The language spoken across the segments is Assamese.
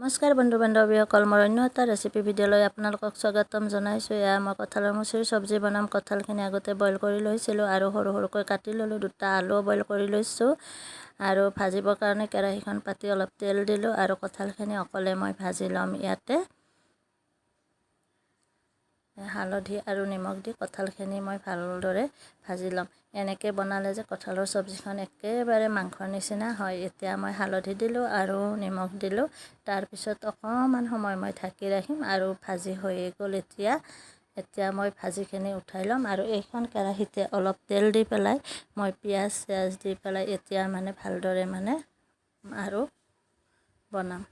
নমস্কাৰ বন্ধু বান্ধৱীসকল, মোৰ অন্য এটা ৰেচিপি ভিডিঅ'লৈ আপোনালোকক স্বাগতম জনাইছোঁ। এয়া মই কঁঠালৰ মুচিৰ চব্জি বনাম। কঁঠালখিনি আগতে বইল কৰি লৈছিলোঁ আৰু সৰু সৰুকৈ কাটি ল'লোঁ। দুটা আলুও বইল কৰি লৈছোঁ। আৰু ভাজিবৰ কাৰণে কেৰাহীখন পাতি অলপ তেল দিলোঁ আৰু কঁঠালখিনি অকলে মই ভাজি ল'ম। ইয়াতে হালধি আৰু নিমখ দি কঁঠালখিনি মই ভালদৰে ভাজি ল'ম। এনেকৈ বনালে যে কঁঠালৰ চব্জিখন একেবাৰে মাংসৰ নিচিনা হয়। এতিয়া মই হালধি দিলোঁ আৰু নিমখ দিলোঁ। তাৰপিছত অকণমান সময় মই ঢাকি ৰাখিম আৰু ভাজি হৈয়ে গ'ল। এতিয়া মই ভাজিখিনি উঠাই ল'ম আৰু এইখন কেৰাহীতে অলপ তেল দি পেলাই মই পিঁয়াজ চিয়াজ দি পেলাই এতিয়া মানে ভালদৰে মানে আৰু বনাম।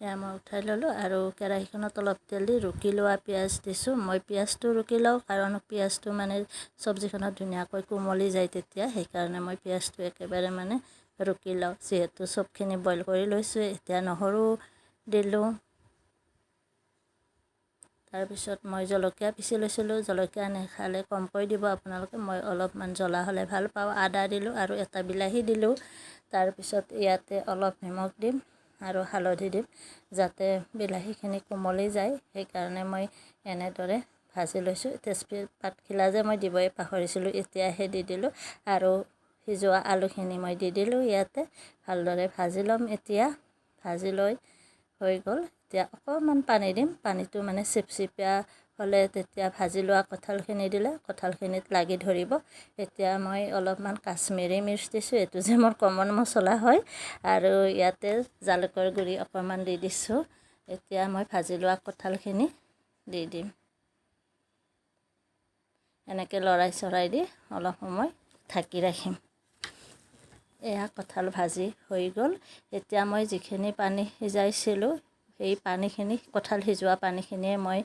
এয়া মই উঠাই ল'লোঁ আৰু কেৰাহীখনত অলপ তেল দি ৰুকি লোৱা পিঁয়াজ দিছোঁ। মই পিঁয়াজটো ৰুকি লওঁ কাৰণ পিঁয়াজটো মানে চব্জিখনত ধুনীয়াকৈ কোমলি যায় তেতিয়া, সেইকাৰণে মই পিঁয়াজটো একেবাৰে মানে ৰুকি লওঁ। যিহেতু চবখিনি বইল কৰি লৈছোঁ। এতিয়া নহৰু দিলোঁ। তাৰপিছত মই জলকীয়া পিচি লৈছিলোঁ। জলকীয়া নাখালে কমকৈ দিব আপোনালোকে, মই অলপমান জ্বলা হ'লে ভাল পাওঁ। আদা দিলোঁ আৰু এটা বিলাহী দিলোঁ। তাৰপিছত ইয়াতে অলপ নিমখ দিম আৰু হালধি দিম যাতে বিলাহীখিনি কোমলি যায়, সেইকাৰণে মই এনেদৰে ভাজি লৈছোঁ। তেজপাতখিলা যে মই দিবই পাহৰিছিলোঁ, এতিয়াহে দি দিলোঁ। আৰু সিজোৱা আলুখিনি মই দি দিলোঁ ইয়াতে। ভালদৰে ভাজি ল'ম। এতিয়া ভাজি লৈ হৈ গ'ল। এতিয়া অকণমান পানী দিম। পানীটো মানে চিপচিপীয়া হ'লে তেতিয়া ভাজি লোৱা কঁঠালখিনি দিলে কঁঠালখিনিত লাগি ধৰিব। এতিয়া মই অলপমান কাশ্মীৰী মিৰ্চ দিছোঁ, এইটো যে মোৰ কমন মছলা হয়। আৰু ইয়াতে জালুকৰ গুড়ি অকণমান দি দিছোঁ। এতিয়া মই ভাজি লোৱা কঁঠালখিনি দি দিম। এনেকৈ লৰাই চৰাই দি অলপ সময় ঢাকি ৰাখিম। এয়া কঁঠাল ভাজি হৈ গ'ল। এতিয়া মই যিখিনি পানী সিজাইছিলোঁ সেই পানীখিনি, কঁঠাল সিজোৱা পানীখিনিয়ে মই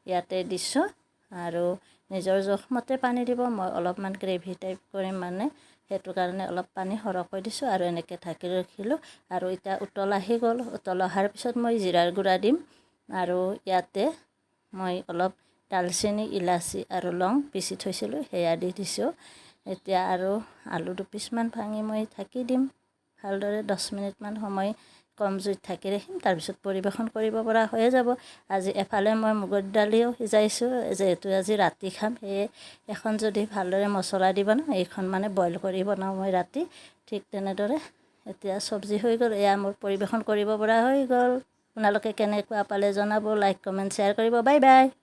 ইয়াতে দিছোঁ। আৰু নিজৰ জোখমতে পানী দিব। মই অলপমান গ্ৰেভি টাইপ কৰিম মানে, সেইটো কাৰণে অলপ পানী সৰহকৈ দিছোঁ আৰু এনেকৈ ঢাকি ৰাখিলোঁ। আৰু এতিয়া উতল আহি গ'ল। উতল অহাৰ পিছত মই জিৰাৰ গুড়া দিম আৰু ইয়াতে মই অলপ ডালচেনি, ইলাচি আৰু লং পিচি থৈছিলোঁ, সেয়া দি দিছোঁ। এতিয়া আৰু আলু দুপিচমান ভাঙি মই ঢাকি দিম। ভালদৰে 10 মিনিটমান সময় কম জুইত ঢাকি ৰাখিম। তাৰপিছত পৰিৱেশন কৰিব পৰা হৈয়ে যাব। আজি এফালে মই মুগৰ দালিও সিজাইছোঁ, যিহেতু আজি ৰাতি খাম, সেয়ে এখন যদি ভালদৰে মছলা দি বনাওঁ, এইখন মানে বইল কৰি বনাওঁ মই ৰাতি। ঠিক তেনেদৰে এতিয়া চব্জি হৈ গ'ল। এয়া মোৰ পৰিৱেশন কৰিব পৰা হৈ গ'ল। আপোনালোকে কেনেকুৱা পালে জনাব, লাইক কমেণ্ট শ্বেয়াৰ কৰিব। Bye bye.